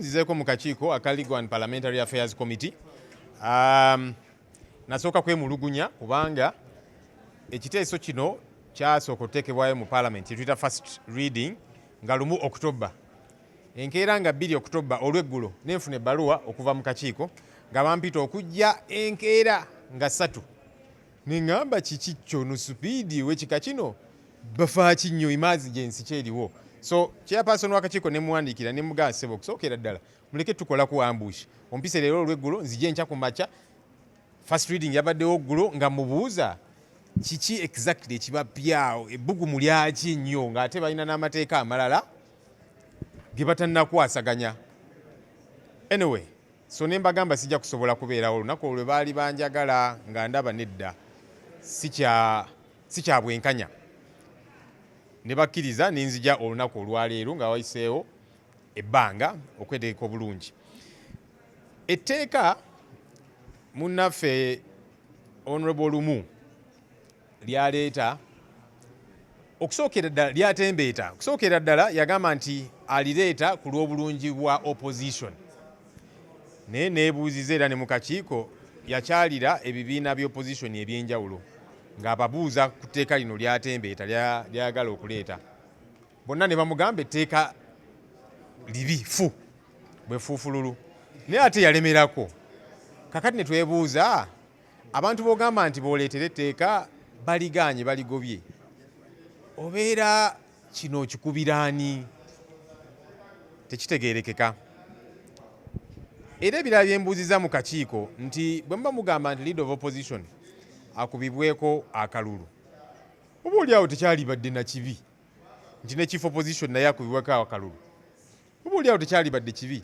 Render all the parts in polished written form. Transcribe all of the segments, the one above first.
Nzizeeko mu kakiiko aka Legal and Parliamentary Affairs Committee. Nasooka kwemulugunya kubanga ekiteeso kino kyasooka okuteekebwayo mu Parliament, kyetuyita first reading, nga 1 October. Enkeera nga 2 October olweggulo nenfuna ebbaluwa okuva mu kakiiko nga bampita okujja enkeera nga 3. Neŋŋamba, kiki kyono speed w'ekika kino, bafaaki nnyo, emergency kyeriwo? So chairperson w'akakiiko ne muwandiikira ne mugamba, "Ssebo, okusookera ddala muleke tukola ku ambush, ompise leero olweggulo, nzije enkya ku makya. First reading yabaddewo ggulo." Nga mubuuza kiki exactly ekibapyawo, ebbugumu lyaki nnyo, ng'ate balina n'amateeka amalala ge batannakwasaganya. Anyway, so ne mbagamba sijja kusobola kubeerawo olunaku olwo baali banjagala, nga ndaba nedda, si kya bwenkanya. Ne bakkiriza ne nzija olunaku olwaleero nga wayiseewo ebbanga okwetegeka obulungi. Etteeka munnaffe Honorable Lumu lyaleeta, okusookera ddala lyatembeeta. Okusookera ddala yagamba nti alireeta ku lw'obulungi bwa opposition, naye neebuuziza era ne mu kakiiko yakyalira ebibiina by'opposition ebyenjawulo ng'ababuuza ku tteeka lino lyatembeeta lyayagala okuleeta. Bonna ne bamugamba etteeka libi fu bwefuufululu, naye ate yalemerako. Kakati ne twebuuza, abantu b'ogamba nti booleetera etteeka baligaanye, baligobye, obeera kino okikubiraani? Tekitegeerekeka. Era ebirala byembuuziza mu kakiiko nti bwe muba mugamba nti leader of opposition akubibweko akalulu, oba oli awo tekyalibadde na kibi nti ne chief opposition naye akubibweko akalulu. Oba oli awo tekyalibadde kibi.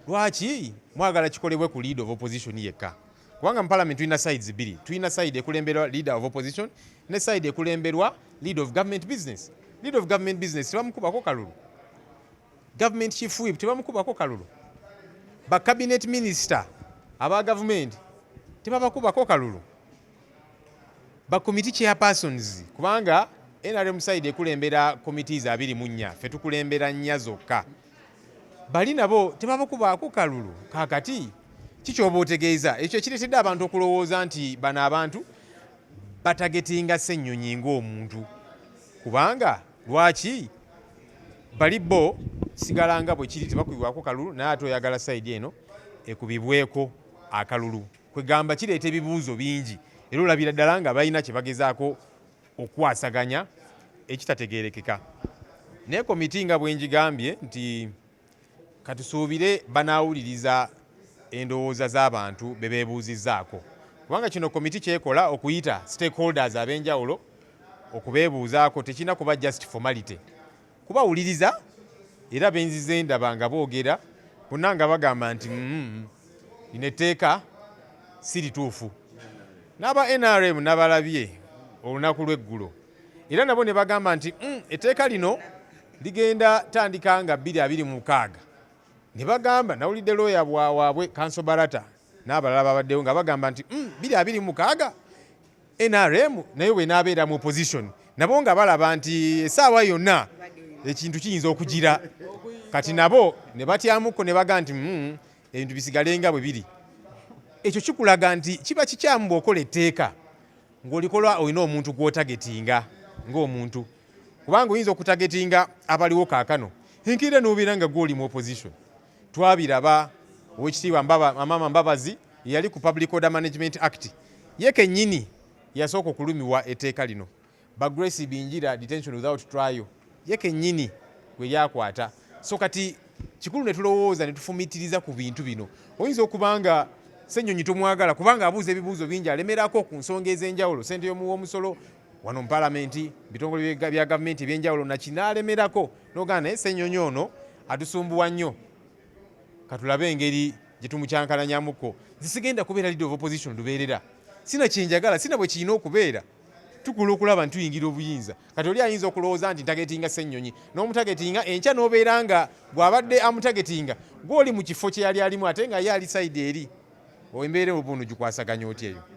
Lwaki mwagala kikolebwe ku leader of opposition yekka? Kubanga mu parliament tulina sides bbiri: tulina side ekulemberwa leader of opposition ne side ekulemberwa leader of government business. Leader of government business tebamukubako kalulu, government chief whip tebamukubako kalulu, ba cabinet minister aba gavumenti tebabakubako kalulu, ba committee chairpersons, kubanga NRM side ekulembera committees 24, ffe tukulembera nnya zokka, bali nabo tebabakubaako kalulu. Kaakati kikyoba otegeeza ekyo kireetedde abantu okulowooza nti bano abantu batargetinga Ssennyonyi ng'omuntu, kubanga lwaki bali bo sigala nga bwe kiri tebakubibwako kalulu, naye ate oyagala side eno ekubibweko akalulu? Kwegamba kireeta ebibuuzo bingi, era olabira ddala nga balina kye bagezaako okukwasaganya ekitategeerekeka. Naye komiti nga bwe njigambye nti katusuubire banaawuliriza endowooza z'abantu be beebuuzizzaako, kubanga kino komiti kyekola okuyita stakeholders ab'enjawulo okubeebuuzaako tekirina kuba just formality, kubawuliriza. Era benzize ndaba nga boogera bonna nga bagamba nti lino etteeka si lituufu." N'aba NRM nabalabye olunaku lw'eggulo, era nabo ne bagamba nti etteeka lino ligenda tandika nga 2026." Ne bagamba, nawulidde looya waabwe Counsel Barata n'abalala babaddewo nga bagamba nti 2026 NRM naye bwenaabeera mu opposition, nabo nga balaba nti essaawa yonna ekintu kiyinza okugira. Kati nabo ne batyamuko ne bagaa nti ebintu bisigale nga bwe biri." Ekyo kikulaga nti kiba kikyamu bw'okola etteeka ng'olikola olina omuntu gw'otargetinga ng'omuntu, kubanga oyinza okutargetinga abaliwo kaakano, enkeera n'obeera nga gw'oli mu opposition. Twabiraba, Owekitiibwa Amama Mbabazi yali ku Public Order Management Act, ye kennyini yasooka okulumiwa etteeka lino. Ba Grace Ibingira, detention without trial, ye kennyini gwe lyakwata. So kati kikulu ne tulowooza ne tufumiitiriza ku bintu bino. Oyinza okuba nga Ssennyonyi tomwagala kubanga abuuza ebibuuzo bingi, alemerako ku nsonga ez'enjawulo, sente y'omuwa omusolo wano mu palamenti, bitongole bya gavumenti ebyenjawulo, nakinaalemerako, nogamba, "Naye Ssennyonyi ono atusumbuwa nnyo, katulabe engeri gye tumukyankalanyamuko." Nze sigenda kubeera leader of opposition lubeerera, sina kyenjagala, sina bwe kirina okubeera. Tukula okulaba nti tuyingira obuyinza. Kati oli ayinza okulowooza nti ntargetinga Ssennyonyi, n'omutargetinga, enkya n'obeera nga bw'abadde amutargetinga gw'oli mu kifo kye yali alimu, ate nga ye ali side eri. Embeera obuno gikwasaganya otya eyo?